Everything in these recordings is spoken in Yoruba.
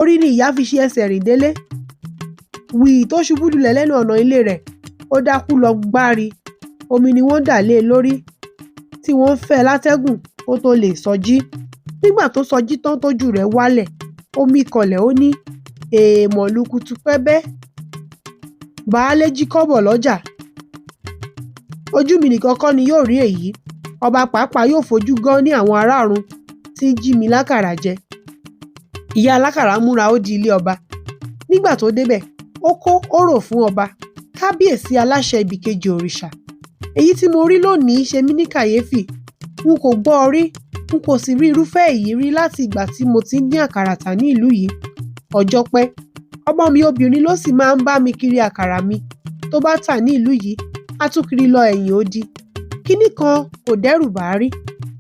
Orí ni ìyá fi ṣi ẹsẹ̀ rìn délé. Wìí tó ṣubú lulẹ̀ lẹ́nu ọ̀nà ilé rẹ̀, ó dákú lọ gbári. Omi ni wọ́n dà lé e lórí tí wọ́n ń fẹ́ látẹ́gùn kó tó lè sọjí. Nígbà tó sọjí tán tójú rẹ̀ wálẹ̀, ó mí kanlẹ̀, ó ní èèmọ̀ lukutu pẹ́bẹ́, baálé jí kọ́bọ̀ lọ́jà. Ojú mi nìkan kọ́ ni yóò rí èyí, ọba pàápàá yóò fojú gánní àwọn ará ọ̀run tí ń jí mi lákàrà jẹ. Ìyá alákàrà múra, ó di ilé ọba. Nígbà tó débẹ̀, ó kó ọ̀rọ̀ fún ọba. Kábíyèsí aláṣẹ ibìkejì òrìṣà, èyí tí mo rí lónìí ṣe mí ní kàyéfì. N kò gbọ́ rí, n kò sì rí irúfẹ́ èyí rí láti ìgbà tí mo ti ń dín àkàrà tà ní ìlú yìí. Ọjọ́ pẹ́. Ọmọ mi obìnrin ló sì máa ń bá mi kiri àkàrà mi. Tó bá tà ní ìlú yìí, á tún kiri lọ ẹ̀yìn odi. Kinní kan kò dẹ́rù bà á rí,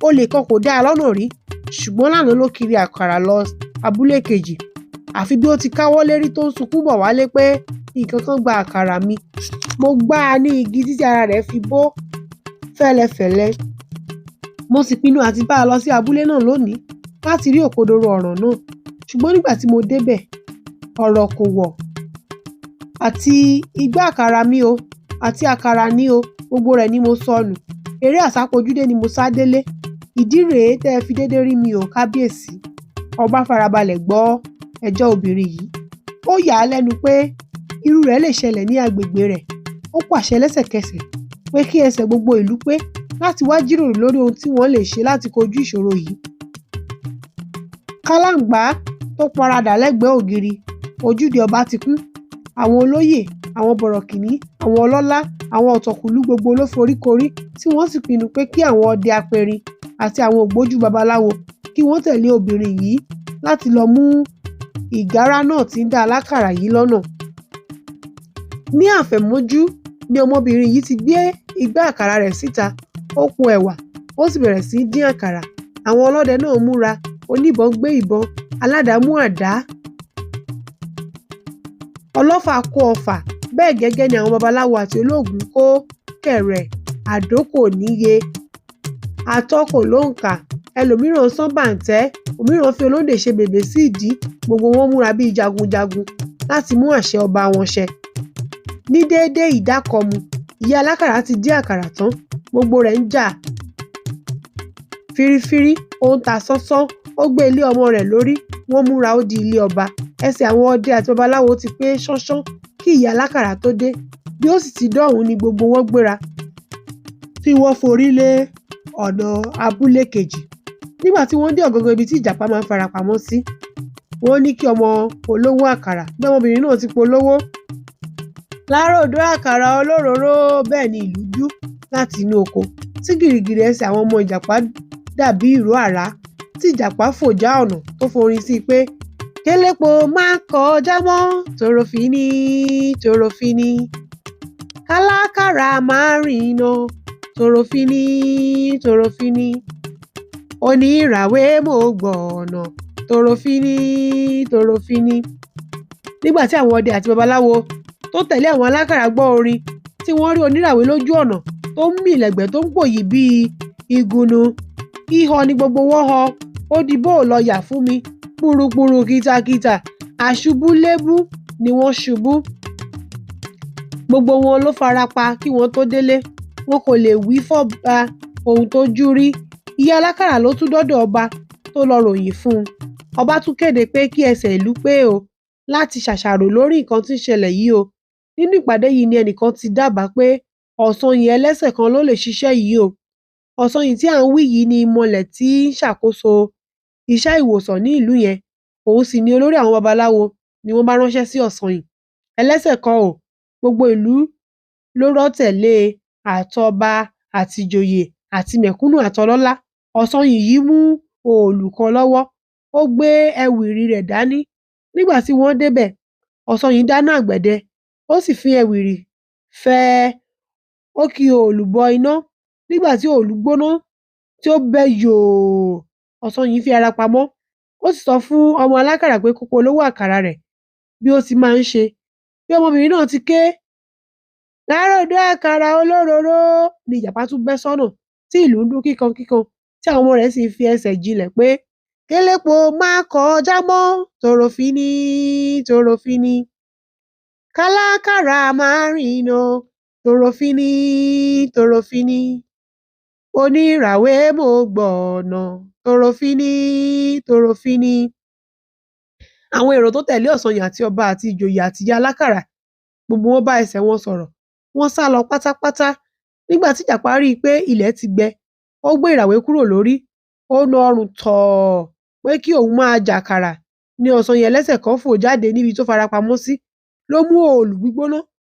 olè kan kò dá a lọ́nà rí, ṣùgbọ́n lánàá ló kiri àkàrà lọ abúlé kejì. Àfi bí ó ti káwọ́ lérí tó ń sunkún bọ̀ wálé pé nǹkan kan gba àkàrà mi. Mo gbá a ní igi títí ara rẹ̀ fi bó fẹ́lẹfẹ̀lẹ. Mo sì pinnu àti bá a lọ sí abúlé náà lónìí láti rí òkodoro ọ̀ràn náà. Ṣùgbọ́n nígbà tí mo débẹ̀, ọ̀rọ̀ kò wọ̀. Àti igbá àkàrà mi o, àti àkàrà ní o, gbogbo rẹ̀ ni mo sọnù. Eré àsápojúdé ni mo sá délé. Ìdí rèé tẹ́ ẹ fi dédé rí mi o, kábíyèsí. Ọba farabalẹ̀ gbọ́ ẹjọ́ obìnrin yìí. Ó yà á lẹ́nu pé irú rẹ̀ lè ṣẹlẹ̀ ní agbègbè rẹ̀. Ó pàṣẹ lẹ́sẹ̀kẹsẹ̀ pé kí ẹsẹ̀ gbogbo ìlú pé láti wá jíròrò lórí ohun tí wọ́n lè ṣe láti kojú ìṣòro yìí. Kálàǹgbá tó paradà lẹ́gbẹ̀ẹ́ ògiri, ojúde ọba ti kún. Àwọn olóyè, àwọn bọ̀rọ̀kìní, àwọn ọlọ́lá, àwọn ọ̀tọ̀kùlú gbogbo ló foríkorí tí wọ́n sì pinnu pé kí àwọn ọdẹ apẹrin àti àwọn ògbójú babaláwo kí wọ́n tẹ̀lé obìnrin yìí láti lọ mú ìgárá náà tí ń dá alákàrà yìí lọ́nà. Ní àfẹ̀mọ́jú ni ọmọbìnrin yìí ti gbé igbá àkàrà rẹ̀ síta, ó po ẹ̀wà, ó sì bẹ̀rẹ̀ sí í dín àkàrà. Àwọn ọlọ́dẹ náà múra, oníbọn gbé ìbọn, aládàá mú àdá, ọlọ́fà kó ọfà, bẹ́ẹ̀ gẹ́gẹ́ ni àwọn babaláwo àti olóògùn kó kẹ̀rẹ̀, àdó kò níye, atọ́ kò lóǹkà, ẹlòmíràn sán bàǹtẹ́, òmíràn fi olóǹdè ṣe bèbè sí ìdí, gbogbo wọn múra bíi jagunjagun láti mú àṣẹ ọba wọn ṣẹ. Ní déédé ìdákọ̀mu, ìyá alákàrà ti dín àkàrà tán, gbogbo rẹ̀ ń jà fírífírí, ó ń ta sánsán, ó gbé ilé ọmọ rẹ̀ lórí, wọ́n múra ó di ilé ọba. Ẹsẹ̀ àwọn ọdẹ àti babaláwo ti pé ṣánṣán kí ìyá alákàrà tó dé. Bí ó sì ti dọ́hùn-ún ni gbogbo wọn gbéra tí wọ́n forí lé ọ̀nà abúlé kejì. Nígbà tí wọ́n dé ọ̀gangan ibi tí ìjàpá máa ń farapamọ́ sí, wọ́n ní kí ọmọ polówó àkàrà. Bí ọmọbìnrin náà ti polówó, láròdó àkàrà olóròóró, bẹ́ẹ̀ ni ìlú dún láti inú oko tí gìrìgìrì ẹsẹ̀ àwọn ọmọ ìjàpá dàbí ìró àrá tí ìjàpá fò já ọ̀nà tó forin sí i pé kélépo má kọjá mọ́, tòròfíní tòròfíní, kálákàrà má rìnnà, tòròfíní tòròfíní, oníràwé mo gbọ̀nà, tòròfíní tòròfíní. Nígbà tí àwọn ọdẹ àti babaláwo tó tẹ̀lé àwọn alákàrà gbọ́ orin tí wọ́n rí oníràwé lójú ọ̀nà tó ń mì lẹ̀gbẹ́ tó ń pòyì bíi ìgùnnù, híhọ ni gbogbo wọn họ. Ó di bó ò lọ yà fún mi, púrupúru kìtàkìtà, àṣubúlébú ni wọ́n ṣubú. Gbogbo wọn ló fara pa kí wọ́n tó délé. Wọn kò lè wí fọ́ba ohun tójú rí. Ìyá alákàrà ló tún dọ́dọ̀ ọba tó lọ ròyìn fún un. Ọba tún kéde pé kí ẹsẹ̀ ìlú pé o láti ṣàṣàrò lórí nǹkan tí ń ṣẹlẹ̀ yìí o. Nínú ìpàdé yìí ni ẹnìkan ti dábàá pé ọ̀sanyìn ẹlẹ́sẹ̀ kan ló lè ṣiṣẹ́ yìí o. Ọ̀sanyìn tí à ń wí yìí ni ìmọ̀lẹ̀ tí ń ṣàkóso iṣẹ́ ìwòsàn ní ìlú yẹn. Òun sì ni olórí àwọn babaláwo ni wọ́n bá ránṣẹ́ sí ọ̀sanyìn ẹlẹ́sẹ̀ kan o. Gbogbo ìlú ló rọ́ tẹ̀lé e, àtọba àtìjòyè àti mẹ̀kúnnù àtọlọ́lá. Ọ̀sanyìn yìí mú òòlù kan lọ́wọ́, ó gbé ẹwìrì rẹ̀ dání. Nígbà tí wọ́n débẹ̀, ọ̀sanyìn dáná àgbẹ̀dẹ, ó sì fín ẹwìrì fẹ́ẹ́, ó ki òòlù bọ iná. Nígbà tí òòlù gbóná tí ó bẹ́ yòò, ọ̀sanyìn fi ara pamọ́. Ó sì sọ fún ọmọ alákàrà pé kó polówó àkàrà rẹ̀ bí ó ti máa ń ṣe. Bí ọmọbìnrin náà ti ké láròdó àkàrà olóròóró ni ìjàpá tún bẹ́ sọ́nà tí ìlú ń dún kíkankíkan, tí àwọn ọmọ rẹ̀ sì ń fi ẹsẹ̀ jinlẹ̀ pé Kélépo má kọjá mọ́, tòròfini tòròfini. Kálákàrà má rìnà, tòròfini tòròfini. Oníràwé mo gbọ̀nà, tòròfini tòròfini. Àwọn èrò tó tẹ̀lé Ọ̀sanyìn àti ọba àti ìjòyè àti ìyá alákàrà, gbogbo wọn bá ẹsẹ̀ wọn sọ̀rọ̀, wọ́n sá lọ pátápátá. Nígbà tí Ìjàpá rí i pé ilẹ̀ ti gbẹ, ó gbé ìràwé kúrò lórí, ó na ọrùn tọ̀ọ̀ pé kí òun máa jàkàrà. Ní Ọ̀sanyìn ẹlẹ́sẹ̀ kan fò jáde níbi tó farapamọ́ sí, ló mú òòlù gbígbóná,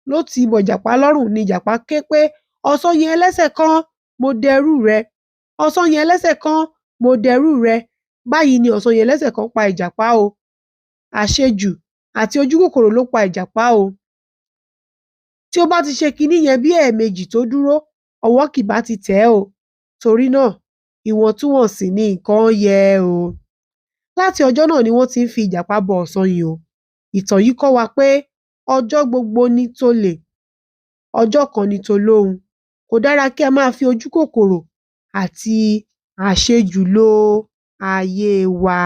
ló tì í bọ Ìjàpá lọ́rùn. Ní Ìjàpá ké pé, Ọ̀sanyìn ẹlẹ́sẹ̀ kan, mo dẹrú rẹ. Ọ̀sanyìn ẹlẹ́sẹ̀ kan, mo dẹrú rẹ. Báyìí ni Ọ̀sanyìn ẹlẹ́sẹ̀ kan pa Ìjàpá o. Àṣejù àti ojúkòkòrò ló pa Ìjàpá o. Tí ó bá ti ṣe kiní yẹn bí ẹ̀ẹ̀mejì tó dúró, ọwọ́ kì bá ti tẹ̀ ẹ́ o. Torí náà, ìwọ̀ntúnwọ̀nsì ni nǹkan yẹ o. Láti ọjọ́ náà ni wọ́n ti ń fi Ìjàpá bọ Ọ̀sanyìn o. Ìtàn yìí kọ́ wa pé ọjọ́ gbogbo ní tolè, ọjọ́ kan ní tolóhun. Kò dára kí a máa fi ojúkòkòrò àti àṣejù lo ayé wa.